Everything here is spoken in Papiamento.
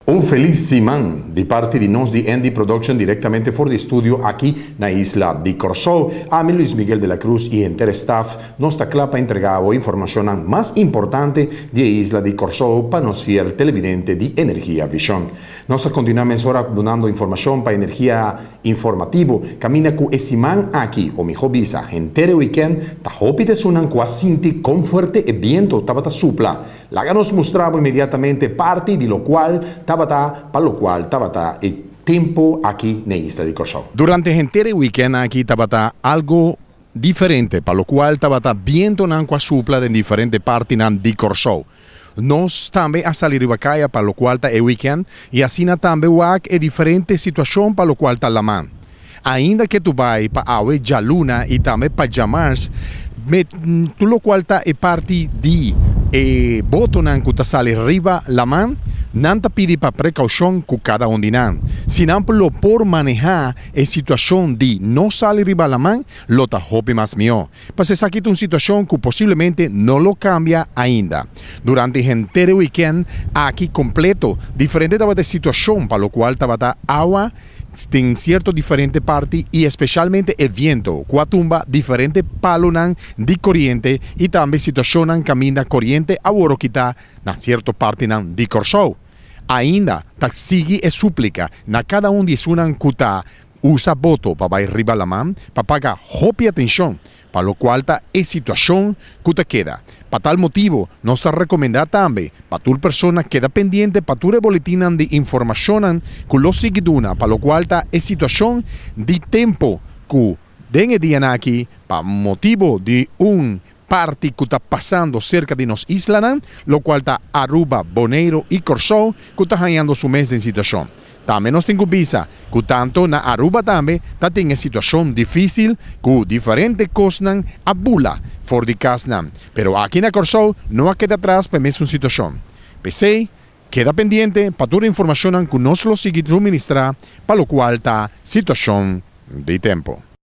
Un felis siman di parti di nos di ND Production direktamente for di studio aki na isla di Kòrsou. Ami Luis Miguel de la Cruz i henter e staf nos ta kla pa entregá bo informashonnan mas importante di e isla di Kòrsou pa nos fiel televidente di Energia Vision. Nos ta kontinuá mesora dunando informashon pa Energia Informativo kaminda ku e siman aki, o mihó bisa henter e wikènt, ta hopi desunnan ku a sinti kon fuerte e biento tabata supla. Laga nos mustra bo inmediatamente parti di lokual tabata pa lokual tabata e tempu aki na e isla di Kòrsou. Durante henter e wikènt aki tabata algu diferente pa lokual tabata bientonan ku a supla den diferente partinan di Kòrsou. Nos tambe a sali riba kaya pa lokual ta e wikènt i asina tambe wak e diferente situashon pa lokual ta laman. Ainda ke tu bai pa awe djaluna i tambe pa djamars, me tur lokual ta e parti di e botonan ku ta sali riba laman, nan ta pidi pa prekoushon ku kada un di nan. Si nan lo por manehá e situashon di no sali riba laman, lo ta hopi mas mihó. Pas esaki ta un situashon ku posiblemente no lo kambia ainda. Durante henter e wikènt aki kompleto, diferente tabata e situashon pa lokual tabata awa den sierto diferente parti i espeshalmente e viento ku a tumba diferente palonan di koriente i tambe situashonnan kaminda koriente a wòrdu kitá na sierto partinan di Kòrsou. Ainda ta sigui e súplika na kada un di esunnan ku ta Usa boto pa bai riba laman pa paga hopi atencion pa locual ta e situacion cu ta keda. Pa tal motibo nos ta recomenda tambe pa tur persona keda pendiente pa tur e boletinnan di informacionnan cu lo sigui duna pa locual ta e situacion di tempo cu den e dianan aki pa motibo di un parti cu ta pasando cerca di nos islanan, locual ta Aruba, Boneiro y Corsou cu ta hañando su mes den situacion. Tambe nos tin cu bisa cu tanto na Aruba tambe ta tin e situacion dificil cu diferente cosnan a bula for di casnan, pero aki na Corsou no a keda atras pa e mesun situacion. P'esey, keda pendiente pa tur e informacionnan cu nos lo sigui suministra pa locual ta situacion di tempo.